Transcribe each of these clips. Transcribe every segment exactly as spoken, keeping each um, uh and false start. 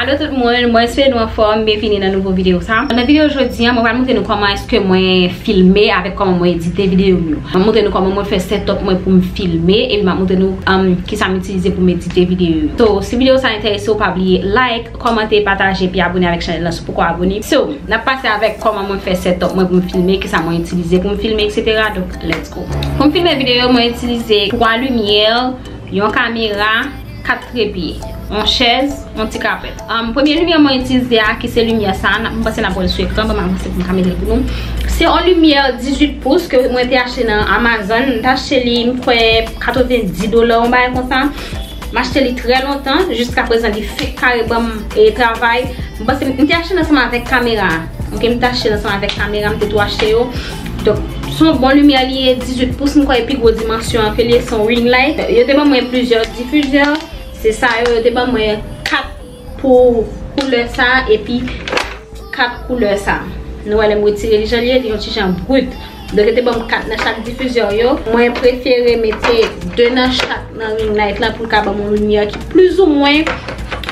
Alo tout moun, mwen espere nou anfòm, byenvini nan nouvo videyo sa. Nan videyo jodi a, mwen pral montre nou kòman èske mwen filme avèk kòman mwen edite videyo m yo. Mwen montre nou kòman mwen fè setup mwen pou m filme, epi m ap montre nou um, kisa m itilize pou m edite videyo yo. So, si videyo sa enterese w, pa bliye like, kòmante, pataje, epi abone avèk chanèl la si w poko abone. So, n ap pase avèk kòman mwen fè setup mwen pou m filme, kisa mwen itilize pou m filme, etsetera. Donk, let's go. Pou m filme videyo, mwen itilize twa limyè, yon kamera, kat trepye, yon chèz, yon ti kapèt. Um, premye limyè mwen itilize a, ki se limyè sa, n ap, m panse n ap wè l sou ekran, ban m avanse pou m ka mete l pou nou. Se yon limyè dizuit pous ke mwen te achte nan Amazon. M te achte li, m kwè, katrevenndis dola, yon bagay konsa. M achte li trè lontan, jiska prezan li fenk kare ban m e travay. M panse m te achte l ansanm avèk kamera. Ok, m te achte l ansanm avèk kamera, m te tou achte yo. Donk, se yon bon limyè li ye, dizuit pous, m kwè e pi gwo dimansyon an ke li ye, se yon ring light. Yo te ban mwen plizyè difizè, se sa yo, yo te ban mwen kat pou koulè sa, epi kat koulè sa. Nou wè lè m retire li jan li ye, li yon ti jan brit. Donk, yo te ban m kat nan chak difizè yo. Mwen prefere mete de nan chak nan ring light lan pou l ka ban m yon limyè ki plizoumwen,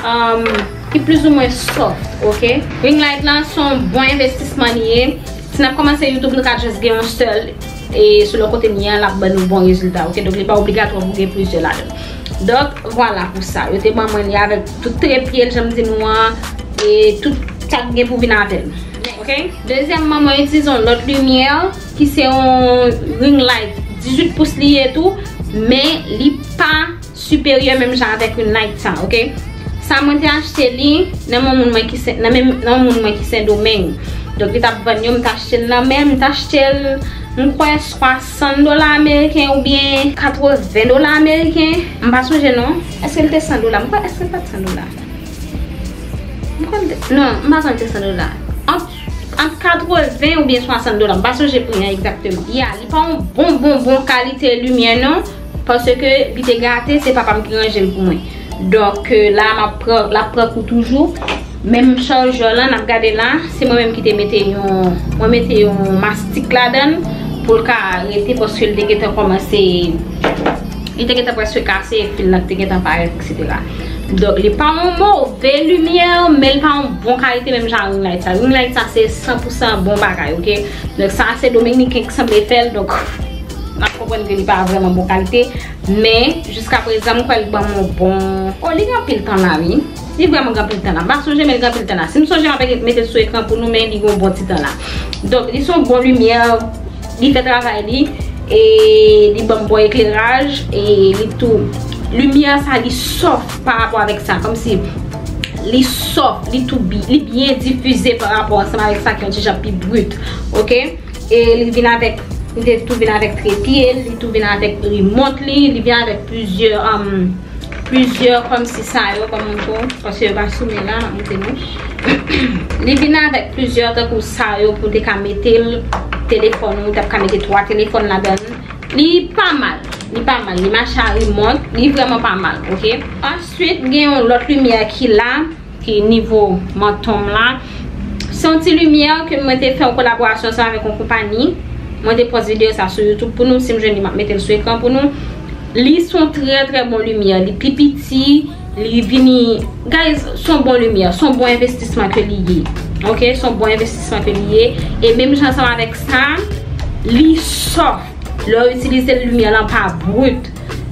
um, ki plizoumwen soft, ok? Ring light lan se yon bon envestisman li ye. Si n ap kòmanse YouTube, nou ka just gen yon sèl, e selon kote n ye a, l ap ban nou bon rezilta, ok? Donk, li pa obligatwa pou gen plizyè ladan l. Donk, vwala pou sa. Yo te ban mwen li avèk tout trepye l, jan m di nou an, e tout sa k gen pou vin avè l. Ok? Dezyèmman, mwen itilize yon lòt limyè ki se yon ring light. Dizuit pous li ye tou, men li pa siperyè menm jan avèk ring light sa, ok? Sa mwen te achte li nan men moun mwen ki Sen, nan men, nan moun mwen ki Sendomeng. Donk li t ap vann yo, m t achte l nan men, m t achte l, m kwè swasann dola ameriken oubyen katreven dola ameriken. M pa sonje non. Èske l te san dola? M kwè, èske l pa t san dola? M kwè l te, non, m pa kwè l te san dola. Ant, ant katreven oubyen swasann dola. M pa sonje pri an egzakteman. Ya, li pa yon bon, bon, bon kalite limyè non. Paske li te gate, se papa m ki ranje l pou mwen. Donk, euh, la, m ap pran, l ap pran kou toujou. Menm chajè lan, n ap gade la, se mwen menm ki te mete yon, mwen mete yon mastik ladan l pou l ka rete, paske l te gentan kòmanse, li te gentan prèske kase, fil lan te gentan parèt, etsetera. Donk, li pa yon move limyè, men li pa yon bon kalite, menm jan ring light sa. Ring light sa, se san pou san bon bagay, ok? Donk, sa, se Dominiken ki sanble fè l, donk, n ap konprann ke li pa vrèman bon kalite. Men, jiska prezan, m kwè l ban m yon bon. Oh, li gen anpil tan la, wi. Li vrèman gen anpil tan la. M pa sonje, men li gen anpil tan la. Si m sonje, m ap mete l sou ekran pou nou, men li gen yon bon ti tan la. Donk, li se yon bon limyè, li fè travay li, e li ban m bon ekleraj, e li tou. Limyè sa, li soft pa rapò avèk sa. Kòmsi, li soft, li tou bi-, li byen difize pa rapò ansanm avèk sa ki yon ti jan pi brit. Ok? E li vin avèk, li te tou vin avèk trepye l, li tou vin avèk remòt li, li vin avèk plizyè, um, plizyè kòmsi sa yo, ban m montre w, paske yo pa sou men la, m ap montre nou. Li vin avèk plizyè tankou sa yo pou w te ka mete l, telefòn ou, ou t ap ka mete twa telefòn ladan l. Li pa mal, li pa mal, li mache a remòt, li vrèman pa mal, ok? Answit, gen yon lòt limyè ki la, ki nivo manton m la. Se yon ti limyè ke mwen te fè yon kolaborasyon ansanm avèk yon konpayi. Mwen te pòs videyo sa sou YouTube pou nou. Si m jwenn li, m ap mete l sou ekran pou nou. Li se yon trè, trè bon limyè. Li pi piti, li vini, guys, se yon bon limyè. Se yon bon envestisman ke li ye. Ok? Se yon bon envestisman ke li ye. E menm jan ansanm avèk sa, li soft. Lè w itilize l, limyè lan pa brit.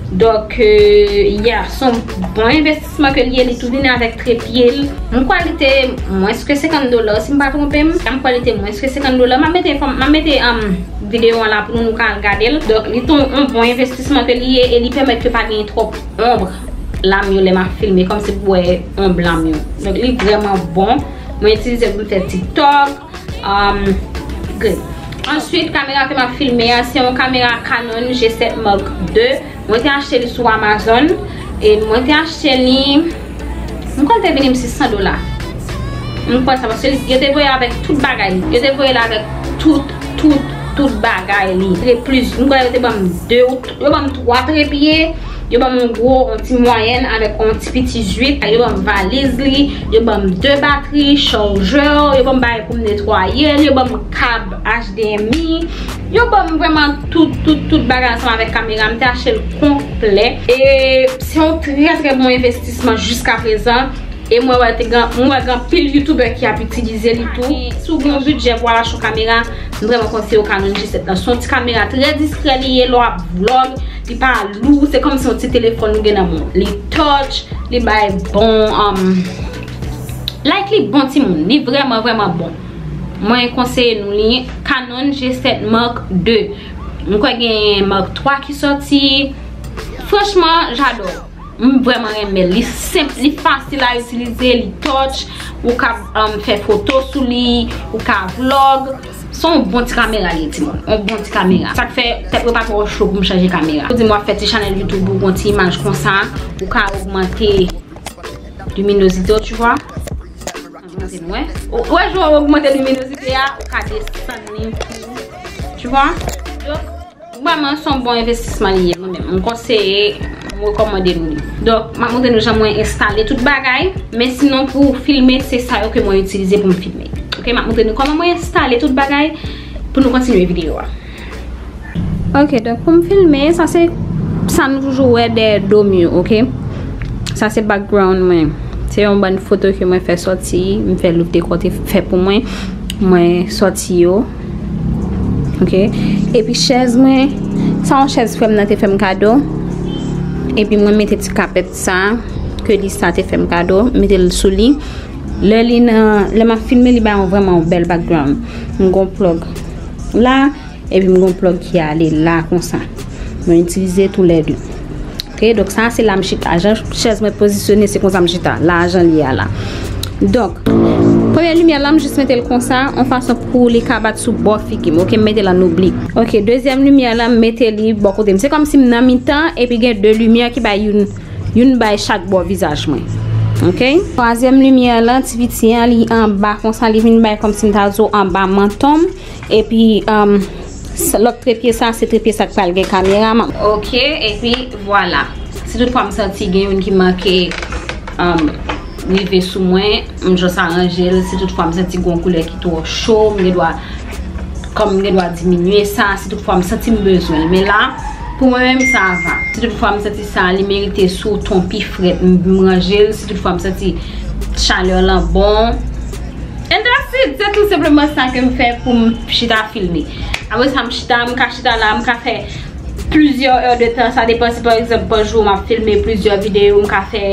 Donk, euh, yeah, se yon bon envestisman ke li ye, li tou vini avèk trepye l. M kwè li te mwens ke senkant dola, si m pa twonpe m. M kwè li te mwens ke senkant dola. M ap mete, m ap mete, um, videyo an la pou nou, nou ka al gade l. Donk, li te yon bon envestisman ke li ye e li pèmèt ke pa gen twòp onb lam yo lè m ap filme, kòmsi pou wè onb lam yo. Donk, li vrèman bon. Mwen itilize l pou m fè TikTok. Um, good. Answit, kamera ke m ap filme a, se yon kamera Canon G sèt Mark de. Mwen te achte li sou Amazon. E mwen te achte li, m kwè l te vini m sis san dola. M kwè sa, paske yo te voye avèk tout bagay li. Yo te voye l avèk tout, tout, tout bagay li. Te plis, m kwè yo te ban m de, yo ban m twa trepye. Yo ban m yon gwo, yon ti mwayèn avèk yon ti piti zwit. Yo ban m valiz li, yo ban m de batri, chajè, yo ban m bagay pou m netwaye l, yo ban m kab H D M I. Yo ban m vrèman tout, tout, tout bagay ansanm avèk kamera. M te achte l konplè. E se yon trè, trè bon envestisman jiska prezan. E mwen wè te gen, mwen wè gen anpil youtubè ki ap itilize li tou. Si w gen yon bidjè pou w al achte yon kamera, m vrèman konseye w Canon G sèt lan. Se yon ti kamera trè diskrè li ye lè w ap vlog, li pa lou, se kòmsi yon ti telefòn ou gen nan men w. Li touch, li bay bon, um, like li bon timoun, li vrèman, vrèman bon. Mwen konseye nou li, Canon G sèt Mark de. M kwè gen Mark twa ki sòti. Franchman, j'adore. M vrèman renmen l. Li senp, li fasil a itilize, li touch, ou ka, um, fè foto sou li, ou ka vlog. Se yon bon ti kamera li ye, timoun. Yon bon ti kamera. Sa k fè tèt mwen pa twò cho pou m chanje kamera. Ou di m w ap fè ti chanèl YouTube ou gon ti imaj konsa, ou ka ogmante liminozite w, tu vois. Ogmante nou, wè. Ou wè jan w ogmante liminozite a, ou ka desann li tou. Tu vois? Donk, vrèman, se yon bon envestisman li ye, mwen menm. M konseye, m rekòmande nou li. Donk, m ap montre nou jan mwen enstale tout bagay, men sinon pou filme, se sa yo ke mwen itilize pou m filme. Ok, m ap montre nou kòman mwen enstale tout bagay pou nou kontinye videyo a. Ok, donk pou m filme, sa se sa nou toujou wè dèyè do m yo, ok? Sa se background mwen. Se yon bann foto ke mwen fè sòti, m fè Louvre Decor te fè pou mwen. Mwen sòti yo. Ok. Epi chèz mwen, sa yon chèz frè m nan te fè m kado. Epi mwen mete ti kapèt sa, ke li sa te fè m kado, m mete l sou li. Lè li nan, lè m ap filme, li bay yon vrèman yon bèl background. M gon plug la, epi m gon plug ki ale la konsa. Mwen itilize toulède. Ok, donk sa se la m chita. Jan chèz mwen pozisyone, se konsa m chita. La, jan li ye a la. Donk, premye limyè la, m jis mete l konsa, yon fason pou li ka bat sou bò figi m. Ok, m mete l an oblik. Ok, dezyèm limyè la, m mete li bò kote m. Se kòmsi m nan mitan, epi gen de limyè ki bay youn, youn bay chak bò vizaj mwen. Ok? Twazyèm limyè la, ti piti an, li anba konsa, li vin bay kòmsi m ta di w anba manton m. Epi, um, s-, lòt trepye sa, se trepye sa k pral gen kamera m. Ok, epi vwala. Si tout fwa m santi gen youn ki manke, um, rive sou mwen, m jis aranje l. Si tout fwa m santi gon koulè ki twò cho, m gen dwa, kòm m gen dwa diminye sa, si tout fwa m santi m bezwen l. Men la, pou mwen menm, sa va. Si tout fwa m santi sa, li merite sou ton pi frèt, m, m ranje l. Si tout fwa m santi chalè lan bon, And that's it. Se tou senpleman sa ke m fè pou m chita filme. Apre sa, m chita, m ka chita la, m ka fè plizyè è de tan. Sa depann si, pa egzanp, pa jou, m ap filme plizyè videyo, m ka fè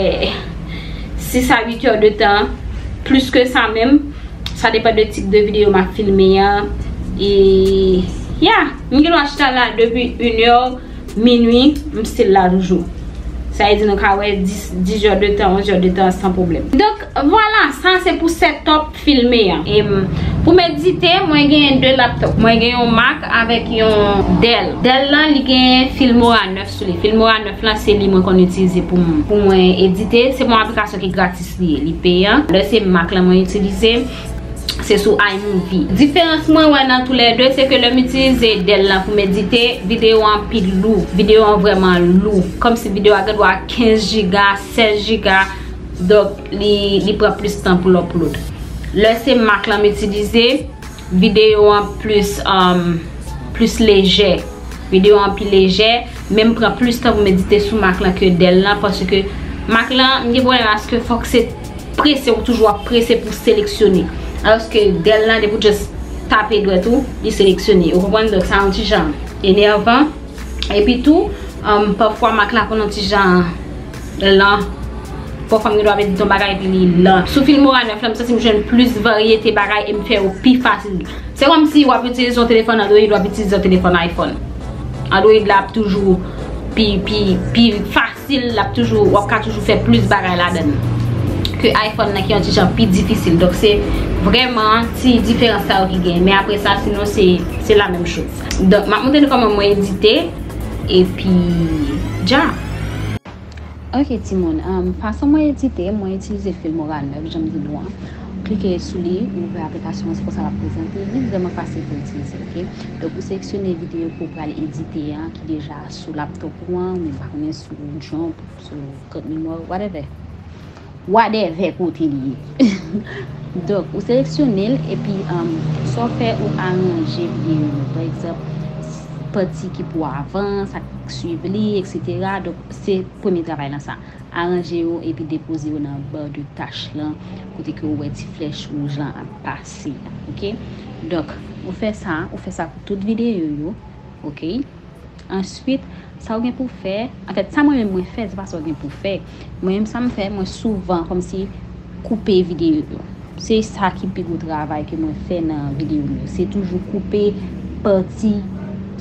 sis a uit è de tan, plis ke sa menm. Sa depann de tip de videyo m ap filme an. E, yeah, m gen dwa chita la depi inè minui, m still la toujou. Sa vle di nou ka wè dis, dis è de tan, onz è de tan san pwoblèm. Donk, vwala, sa se pou setup filme an. E, m, pou m edite, mwen gen de laptop. Mwen gen yon Mac avèk yon Dell. Dell lan, li gen Filmora nèf sou li. Filmora nèf lan, se li mwen konn itilize pou m, pou mwen edite. Se yon aplikasyon ki gratis li ye, li peyan. Lè se Mac lan mwen itilize, se sou iMovie. Diferans mwen wè nan toulède, se ke lè m itilize Dell lan pou m edite, videyo an pi lou. Videyo an vrèman lou. Kòmsi videyo a gen dwa kenz jiga, sèz jiga. Donk, li, li pran plis tan pou l upload. Lè se Mac lan m itilize, videyo an plis, um, plis lejè. Videyo an pi lejè, men m pran plis tan pou m edite sou Mac lan ke Dell lan, paske Mac lan, m gen pwoblèm aske fòk se prese, ou toujou ap prese pou seleksyone. Alòske Dell lan, depi w just tape dwèt ou, li seleksyone. Ou konprann? Donk, sa yon ti jan enèvan. Epi tou, um, pafwa Mac la konn yon ti jan lan. Pafwa m gen dwa ap edite yon bagay epi li lan. Sou Filmora nèf lan, m santi m jwenn plis varyete bagay e m fè yo pi fasil. Se kòmsi w ap itilize yon telefòn Android, w ap itilize yon telefòn iPhone. Android la ap toujou pi, pi, pi fasil, l ap toujou, w ap ka toujou fè plis bagay ladan l ke iPhone nan ki yon ti jan pi difisil. Donk, se vrèman ti diferans sa yo ki genyen. Men apre sa, sinon, se, se la menm choz. Donk, m ap montre nou kòman mwen edite. Epi, dja. Ok, timoun. Um, fason mwen edite, mwen itilize Filmora nèf, jan m di nou an. Ou klike sou li, ou ouvè aplikasyon an, se konsa l ap prezante. Li vrèman fasil pou itilize, ok? Donk, ou seleksyone videyo ke w pral edite an, ki deja sou laptop ou an, men m pa konnen sou Jump, sou kart memwa, whatever. Whatever kote li ye. Donk, ou seleksyone l, epi, um, sa w fè, ou aranje videyo yo. Pa egzanp, pati ki pou avan, sa k swiv li, etsetera. Donk, se premye travay lan sa. aranje yo epi depoze yo nan bar de tach lan, kote ke ou wè ti flèch wouj lan ap pase a, oke? Donk, ou fè sa, ou fè sa pou tout videyo yo, oke? Answit, sa w gen pou fè, anfèt, sa mwen menm mwen fè, se pa sa w gen pou fè. Mwen menm, sa m fè, mwen souvan kòmsi koupe videyo yo. Se sa ki pi gwo travay ke mwen fè nan videyo m yo. Se toujou koupe pati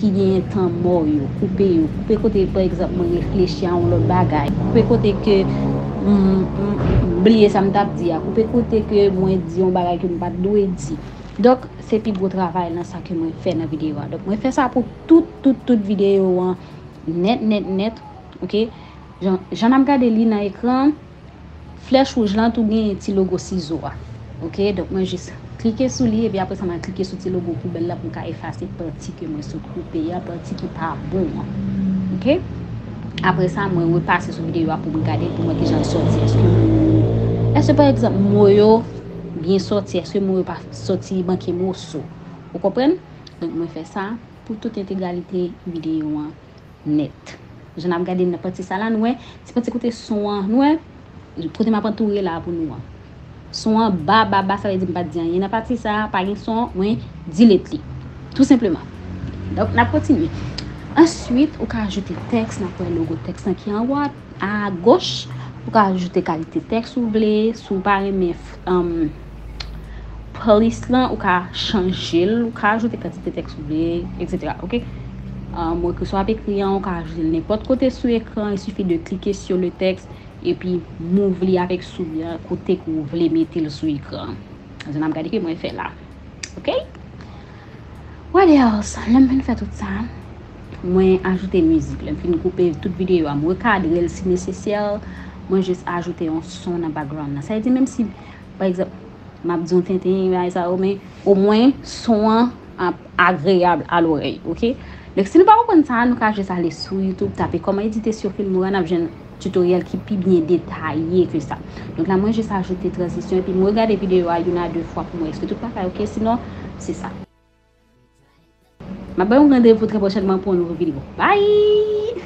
ki genyen tan mò yo. Koupe yo. Koupe kote, pa egzanp, mwen reflechi a yon lòt bagay. Koupe kote ke m, m, m bliye sa m t ap di a. Koupe kote ke mwen di yon bagay ke m pa t dwe di. Donk, se pi gwo travay nan sa ke mwen fè nan videyo a. Donk, mwen fè sa pou tout, tout, tout videyo an nèt, nèt, nèt. Oke? Jan, jan n ap gade li nan ekran, flèch wouj lan tou genyen ti logo sizo a. Oke? Donk, mwen jis klike sou li, epi apre sa, mwen klike sou ti logo poubèl la pou m ka efase pati ke mwen sot koupe a, pati ki pa bon an. Oke? Apre sa, mwen repase sou videyo a pou m gade, pou m wè kijan l sòti. Èske, èske, pa egzanp, mo yo byen sòti? Èske mo yo pa sòti manke moso? Ou konprann? Donk, mwen fè sa pou tout entegralite videyo an nèt. Jan n ap gade nan pati sa la, nou wè, ti pati kote son an, nou wè, kote m ap antoure la pou nou an. Son an ba, ba, ba, sa vle di m pa t di anyen nan pati sa, pa gen son, mwen delete li. Tou senpleman. Donk, n ap kontinye. Answit, ou ka ajoute tèks, n ap wè logo tèks lan ki anwo a, agoch, ou ka ajoute kalite tèks ou vle, si w pa renmen, um, playlist lan, ou ka chanje l, ou ka ajoute kantite tèks ou vle, etsetera. Oke? Um, mwen ke swa ap ekri an, ou ka ajoute l nenpòt kote sou ekran, il suffit de cliquer sur le texte, epi move li avèk souri an kote ke w vle mete l sou ekran. Jan n ap gade ke mwen fè la. Oke? What else? Lè m fin fè tout sa, mwen ajoute mizik. Lè m fin koupe tout videyo a, m rekadre l si nesesè. Mwen jis ajoute yon son nan background nan. Sa vle di, menm si, pa egzanp, m ap di yon tenten, bagay sa yo, men omwen son an ap agreyab a lorèy, oke? Donk, si nou pa konprann sa, nou ka jis ale sou YouTube, tape comment éditer sur Filmora, n ap jwenn tutoriel ki pi byen detaye ke sa. Donk la, mwen jis ajoute tranzisyon, epi mwen gade videyo a youn a de fwa pou mwen èske tout bagay oke, sinon, se sa. M ap ba nou randevou trè pwochènman pou yon nouvo videyo. Bye!